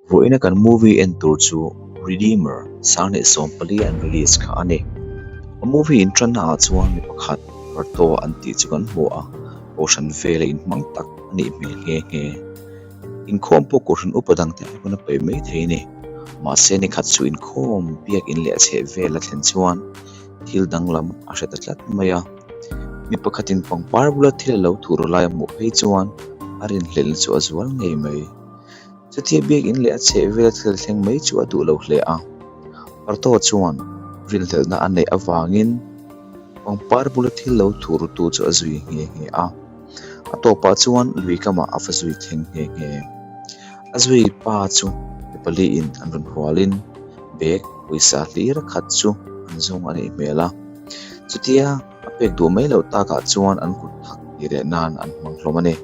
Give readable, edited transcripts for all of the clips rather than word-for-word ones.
Vawiina kan movie en tur chu Redeemer 2014 an release kha a ni. A movie inṭanna ah chuan mi pakhat Parto an tih chu kan hmu a, kohhran vela inhmang tak a nih hmel nghe nghe. Inkhawm pawh kohhran upa dangte ai pawn a paih mai thei a ni. Mahse nikhat chu inkhawm biakin leh a chheh vel a thlen chuan thil danglam a hre ta tlat mai a. Mi pakhatin pangpar bula thil a lo thur lai a hmuh phei chuan a rinhlelhna chu a zual ngei mai. Chutia biakin leh a chheh vel thil thleng mai chu a duh lo hle a. Parto chuan rinhlelhna a neih avangin pangpar bula thil lo thur tu chu a zui nghe nghe a. A tawpah chuan lui kamah a va zui thleng nghe nghe. A zui pa chu mi paliin an rawn hualin bag pawisa hlir khat chu an zawng a nih hmel a. Chutia a pek duh mai loh takah chuan an kut thak tih reh nan an hmang hlawm a ni.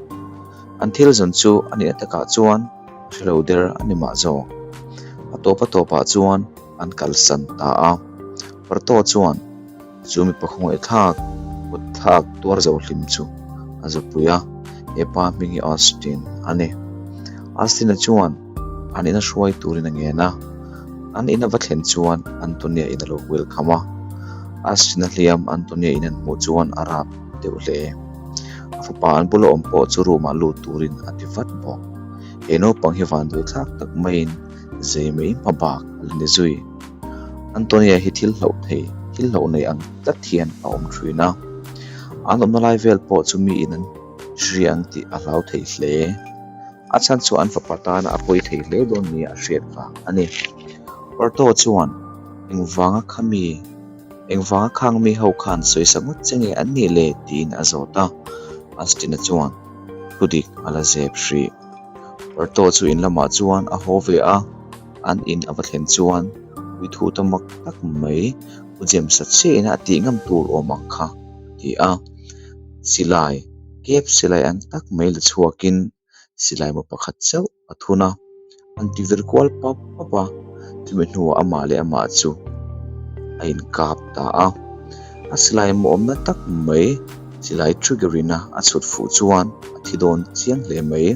An thil zawn chu a nihna takah chuan a hre lo der a ni mah zawk. A tawp a tawpah chuan an kalsan ta a. Parto chuan chu mipa khawngaihthlak kut thlak tuar zo hlim chu a zapui a, he pa hming hi Austin a ni. Austin-a chuan an ina hruai turin a ngen a, an ina va thlen chuan Antonia in a lo welcome a. Austin-a hliam Antonia in an hmuh chuan a rap deuh hle. A fapa an bula awm pawh chu room ah lut turin a ti vat bawk. He naupang hi vanduai thlak tak maiin zei mai hma bak a la ni zui. Antonia hi thil hlauh thei, thil hlauh nei ang tlat hian a awm thin a. An awmna lai vel pawh chu miin an hria ang tih a hlau thei hle. A chhan chu an fapa tana a pawi thei hle dawn nia a hriat vang a ni. Parto chuan engvanga khami Engvanga khang mi ho khan sawisa ngawt che nge an nih le? tiin a zawt a. Austin-a chuan thudik a la zep hrih. Parto chu in lamah chuan a haw ve a, an in a va thlen chuan puithu ta mak tak mai Pu James-a chiahina a tih ngam tur awm ang kha a ti a. Silai, kep silai ang tak mai la chhuakin silai maw pakhat chauh a thun a, an ti vir kual pap pap a, chumi hnuah amah leh amah chu a inkap ta a. A silai maw awmna tak mai silai trigger in a a chhut fuh chuan a thi dawn chiang hle mai.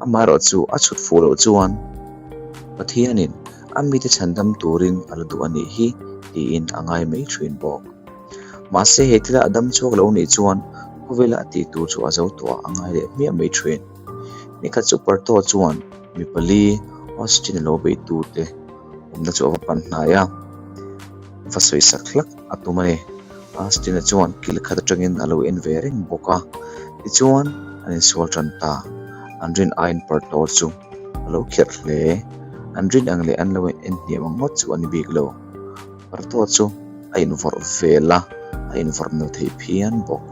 Amaherawh chu a chhut fuh loh chuan Pathianin a mite chhandam turin a la duh a nih hi tiin a ngai mai thin bawk. Mahse he thila a dam chhuak lo nih chuan khawvela a tih tur chu a zo tawh a ngai leh hmiah mai thin. Nikhat chu Parto chuan mi pali Austin-a lo beitu te awmna chu a va pan hnai a, va sawi sak hlak a tum a ni. Austin-a chuan kil khat atangin a lo en ve reng bawk a, tichuan an insual tan ta. An rin aiin Parto chu a lo kherh hle. An rin ang leh an lo en hniam ang ngawt chu a ni bik lo. Parto chu a invawrh vel a, a invawrh no thei phian bawk.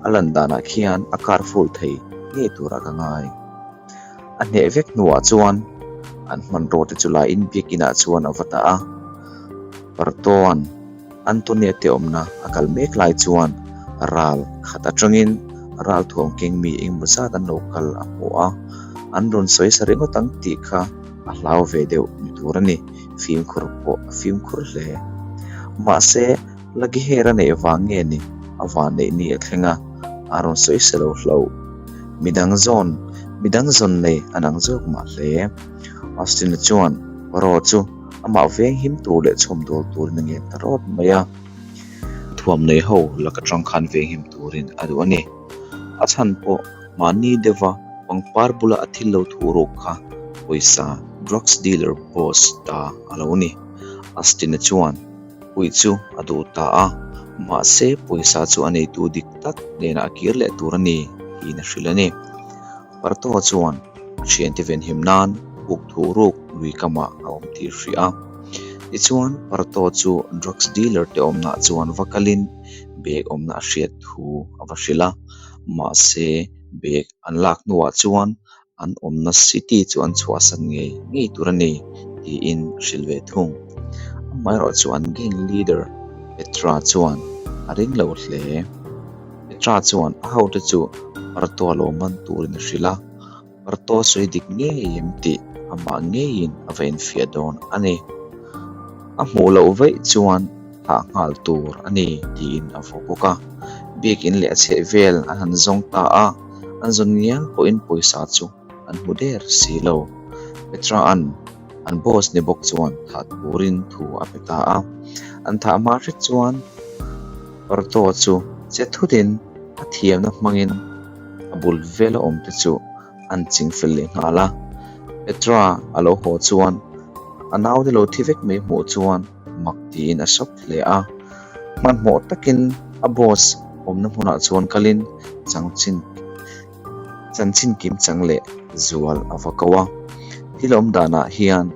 A lan danah khian a car full thei ngei turah ka ngai. A hneh vek hnuah chuan an hmanraw te chu laiin biakin ah chuan a va ta a. Partoan Antonia te awmna a kal mek lai chuan ral khat atangin ral thuam keng mi engemaw zat an lo kal a hmu a, an rawn sawi sa ringawt ang tih kha a hlau ve deuh ni tur a ni. Fimkhur pawh a fimkhur hle. Mahse, Lagihera neih vang nge ni a van neih ni a thleng a, a rawn sawi se lo hloh. Midang zawn, midang zawn nei an ang zawk mah hle. Austin-a chuan Ro chu amah veng him tur leh chhawm dawl turin a ngen ta rawt mai a. Thuam nei ho lak atang khan veng him turin a duh a ni. A chhan pawh mahni deuha pangpar bula a thil lo thu ruk kha pawisa drugs dealer boss ta a lo ni. Austin-a chuan puih chu a duh ta a, mahse pawisa chu a neitu dik tak hnenah a kir leh tur a ni tiin a hrilh a ni. Parto chuan a thiante venhim nan uk thuh ruk lui kamah a awm tih hrih a. Tichuan Parto chu drugs dealer te awmnaah chuan va kalin bag awmna a hriat thu a va hrilh a, mahse bag an lak hnuah chuan an awmna city chu an chhuahsan ngei ngei tur a ni tiin a hrilh ve thung. Amaherawh chu an gang leader Petra chuan a ring lo hle. Petra chuan a hote chu Partoa lo man turin a hrilh a, Partoa sawi dik ngei em tih amah ngeiin a va infiah dawn a ni. A hmuh loh vaih chuan thah nghal tur a ni tiin a vaw bawk a. Biakin leh a chheh vel an han zawng ta a, an zawn ngial pawhin pawisa chu an hmu der si lo. Petra-a'n an boss ni bawk chuan thah turin thu a pe ta a. An thah hma hret chuan Parto chu che thutin a thiamna hmangin a bul vela awm te chu an ching fel leh nghal a. Petra a lo haw chuan a naute lo thi vek mai hmuh chuan mak tiin a shock hle a. Hmanhmawh takin a boss awmna hmunah chuan kalin changchin chanchin kim chang leh zual a va ko a. Thil awm danah hian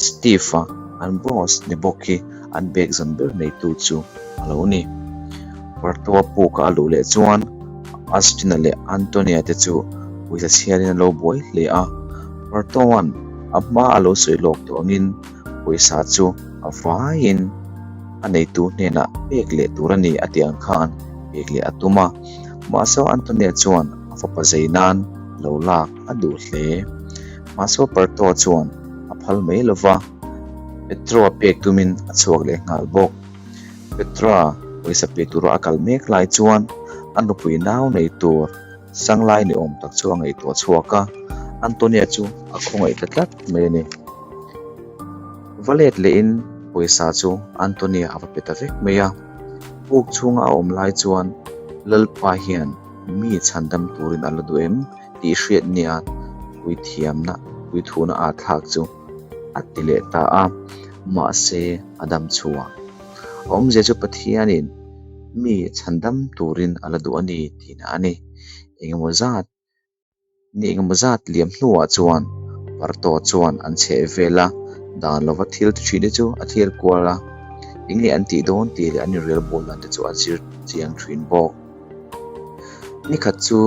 Steve-a an boss ni bawk hi an bag zawn ber neitu chu a lo ni. Partua puk a luh leh chuan Austin-a leh Antonia te chu pawisa chhiarin an lo buai hle a. Partoa'n a hma a lo sawi lawk tawh angin pawisa chu a vaiin a neitu hnenah pek leh tur a ni a tih ang khan pek leh a tum a. Mahse Antonia chuan a fapa zei nan lo lak a duh hle. Mahse Partoa chuan a phal mai lo va, Petroa pek tumin a chhuak leh nghal bawk. Petroa pawisa pe tura a kal mek lai chuan a nupui nau nei tur Sanglai ni awm tak chu a ngaihtuah chhuak a, Antonia chu a khawngaih ta tlat mai a ni. Va let lehin pawisa chu Antonia a va pe ta vek mai a, puk chhunga a awm lai chuan Lalpa hian mi chhandam turin a la duh em tih hriat nia puithiamna puithuna aa thlak chu a ti leh ta a, mahse a dam chhuah. A awmzia chu Pathianin mi chhandam turin a la duh a ni tihna a ni. Engemaw zat ni engemaw zat liam hnuah chuan Parto chuan an chheh vel a, dan lova thil ti thin te chu a thlir kual a, eng nge an tih dawn tih leh an inrel bawl dan te chu a zir chiang thin bawk. Nikhat chu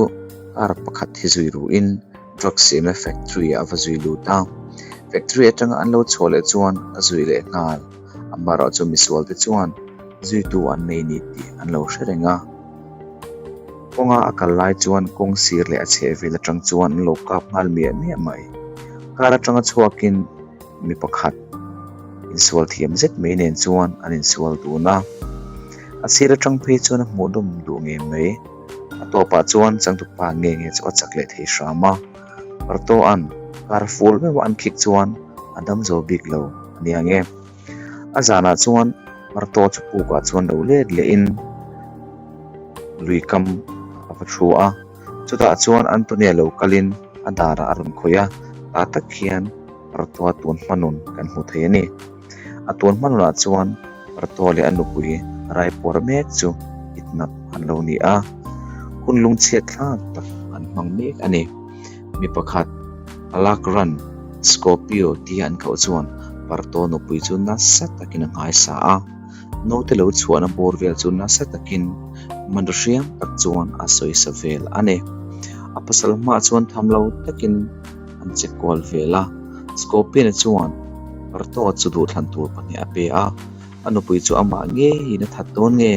car pakhat hi zui ruhin drugs siamna factory ah a va zui lut a, factory atanga an lo chhuah leh chuan a zui leh nghal. Amaherawh chu misual te chuan zuitu an nei ni tih an lo hre reng a. Kawnga a kal lai chuan kawng sir leh a chheh vel atang chuan an lo kap nghal miah miah mai. Car atanga chhuakin mi pakhat insual thiam zet mai nen chuan an insual dun a. A sir atang phei chuan a hmuh dawm duh ngei mai. A tawpah chuan changtupa nge nge chu a chak leh thei hram a. Partoa'n car full meuh an khik chuan a dam zo bik lo a nia nge. A zanah chuan Parto chu pukah chuan lo let lehin lui kam a va thu a. Chutah chuan Antonia lo kalin a darah a rawn khawih a, tah tak hian Partoa tun hmanun kan hmu thei a ni. A tun hmanunah chuan Partoa leh a nupui raipuar mek chu kidnap an lo ni a, hun lungchhiat thlak tak an hmang mek a ni. Mi pakhat Alakran Scorpio tia an khauh chuan Parto nupui chu nasa takin a nghaisa a, naute lo chhuahna bawr vel chu nasa takin hmanraw hriam tak chuan a sawisa vel a ni. A pasal hmaah chuan tham lo takin an che kual vel a, Scorpion-a chuan Parto chu duhthlan tur pahnih a pe a, a nupui chu amah ngeiin a that dawn nge?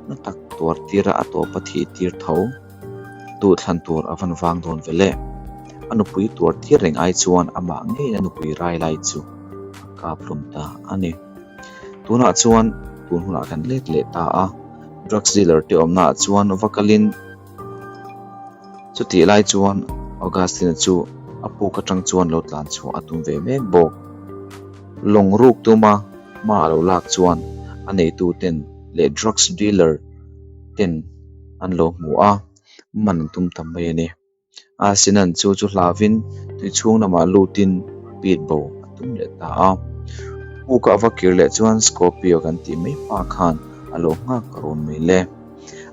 Na tak tuar tira a tawp a thih tir tho. Duhthlan tur a van vang dawn ve le. A nupui tuar tir reng ai chuan amah ngeiin a nupui rai lai chu a kap hlum ta a ni. Tunah chuan tun hunah kan let leh ta a, drugs dealer te awmna ah chuan va kalin chutih lai chuan Augustine-a chu a puk atang chuan lo tlan chhuah a tum ve mek bawk. Lawng ruk tuma hma a lo lak chuan a neitu ten leh drugs dealer ten an lo hmu a, man an tum ta mai a ni. A sinan chu chu hlavin tui chhung lamah lutin pit bo a tum leh ta a. Puk a va kir leh chuan Scorpio kan tih mai hma khan a lo nghak run mai le.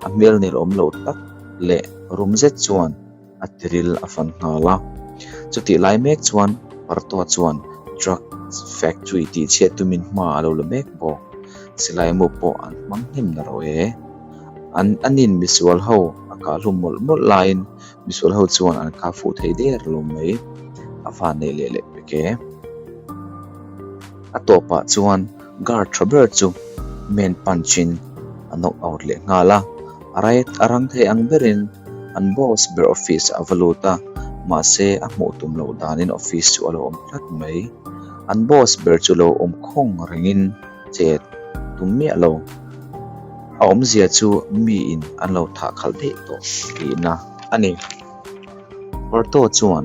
A hmel nel awm lo tak leh rum zet chuan a tiril a fan nghal a. Chutih lai mek chuan Partoa chuan drug factory tih chhiat tumin hma a lo la mek bawk. Silai mu pawh an hmang hnem na rawh e. An anin misual ho a kah hlum mawlh mawlh laiin misual ho chuan an kah fuh thei der lo mai. A van neih leh leh pek e. A tawpah chuan guard tha ber chu man punch in a knock out leh nghal a. A rai a rang thei ang berin an boss ber office ah a va lut a, mahse a hmuh tum loh danin office chu a lo awm tlat mai. An boss ber chu lo awm khawng rengin chet tum miah lo. A awmzia chu miin an lo thah khalh daih tawh tihna a ni. Porto chuan.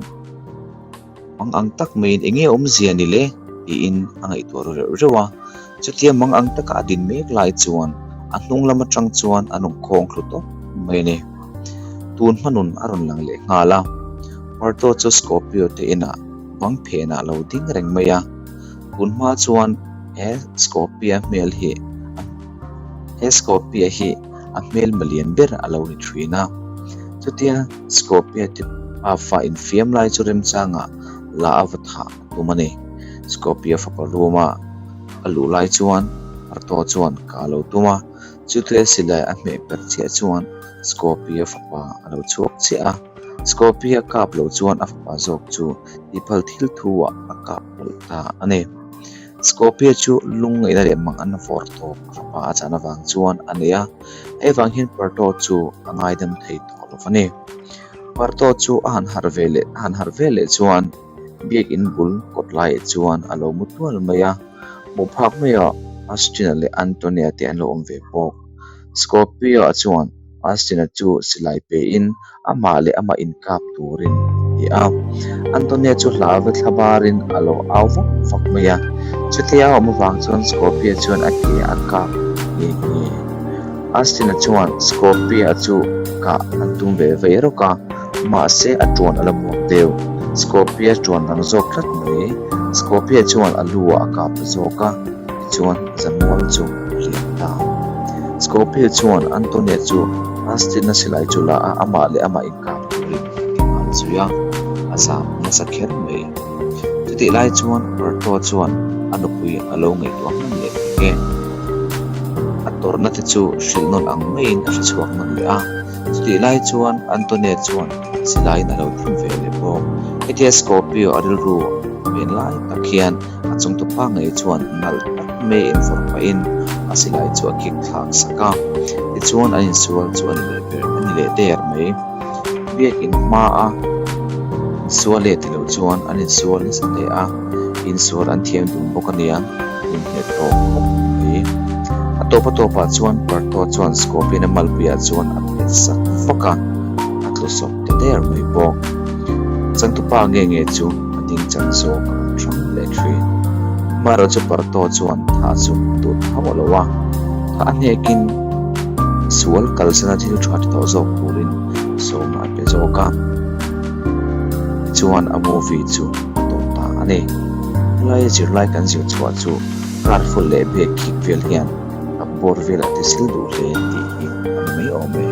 Mang ang tak maiin eng nge awmzia ni le? tiin a ngaihtuah ru reuh reuh a. Chutia mang ang taka a din mek lai chuan a hnung lam atang chuan a rawn khawng thlu tawp mai a ni. Tun hmanun a rawn lang leh nghal a, Parto chu Scorpio te inah bang phenah a lo ding reng mai a. Tun hma chuan he Scorpio hmel hi he Scorpio hi a hmelma lian ber a lo ni thin a. Chutia Scorpio te pafa infiam lai chu remchangah la a va thah a tum a ni. Scorpio fapa room-a a luh lai chuan Arto chuan ka lo tum a, chutia silai a hmeh per chiah chuan Scorpio fapa a lo chhuak chiah a. Scorpio kap lo chuan a fapa zawk chu tihphal thil thu-ah a kap mawlh ta a ni. Scorpio chu lungngaihna leh mang an vawr tawp a fapa a chan avang chuan a nei a, hei vang hian Parto chu a ngaidam thei tawh lo a ni. Parto chu a han harh ve leh a han harh ve leh chuan Biakin bul kawt laiah chuan a lo mu tual mai a, hmuh phak maiah Austin-a leh Antonia te an lo awm ve bawk. Scorpio-a chuan Austin-a chu silai pein amah leh amah inkap turin a ti a. Antonia chu hlau va thla barin a lo au vak vak mai a. Chutia a awm avang chuan Scorpio chuan a ke a kap nghe nghe. Austin-a chuan Scorpio-a chu kah an tum ve vei rawk a, mahse a tuan a la buak deuh. Scorpio tuan rang zawk tlat mai. Scorpio chuan a lu ah a kap ta zawk a, tichuan Zamual chu a hliam ta. Scorpio chuan Antonia chu Austin-a silai chu la a, amah leh amah inkap turin a ti nghal zui a, a zam nasa kher mai. Chutih lai chuan Berto chuan a nupui a lo ngaihtuah hman leh pek e. A tawrhna te chu hrilh nawn ang maiin a hre chhuak nawn leh a. Chutih lai chuan Antonia chuan silaiin a lo thim ve leh bawk. Hetia Scorpio a rilru pen lai tak hian a chungtupa ngei chuan nalh tak mai invawrh pahin a silai chu a kick thlak sak a. Tichuan an insual chu a ni leh ber a ni leh der mai. Biakin hmaa insual leh tilo chuan an insual nasa hle a, insual an thiam dun bawk a nia, an inhmet tawp khawp mai. A tawp a tawpah chuan Parto chuan Scorpion-a malpuiah chuan a pet sak vak a, a tlu sawp ta der mai bawk. Changtupa nge nge chu a ding chan zawk a rawn hrang leh thin. Amaherawhchu Parto chuan thah chu a duh ta hauh lo a, thah a hnekin sual kalsana thil tha ti tawh zawk turin sawmna a pe zawk a, tichuan a movie chu a tawp ta a ni. Helaia zirlai kan zir chhuah chu car full leh bag khik vel hian a bawr velah ti sil duh hle tih hi a ni mai awm e.